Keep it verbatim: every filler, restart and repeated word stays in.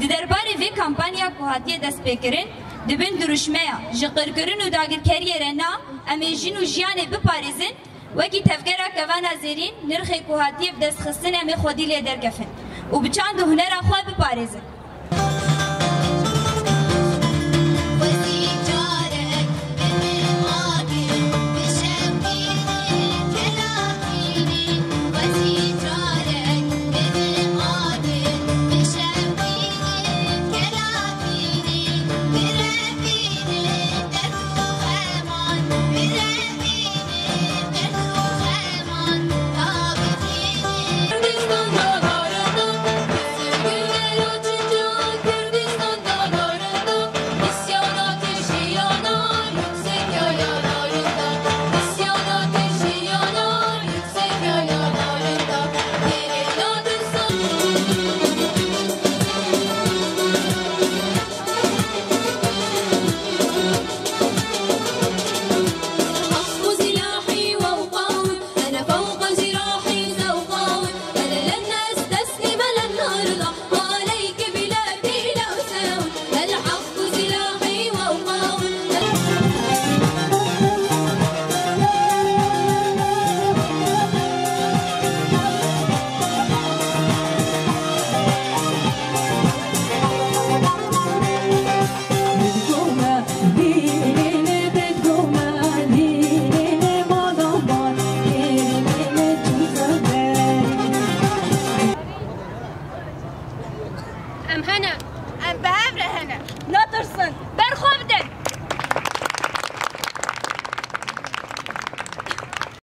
Di derbarê vê kampanya ku hatiye destpêkirin, di bin dirûşmeya ji qirkirin û dagirkeriyê re na, em ê jin û jiyanê biparêzin, wekî Tevgera Kevana Zêrîn nirxê ku hatiye bidestxistin em ê xwedî lê derkefin û bi çand û hunera xwe biparêzin.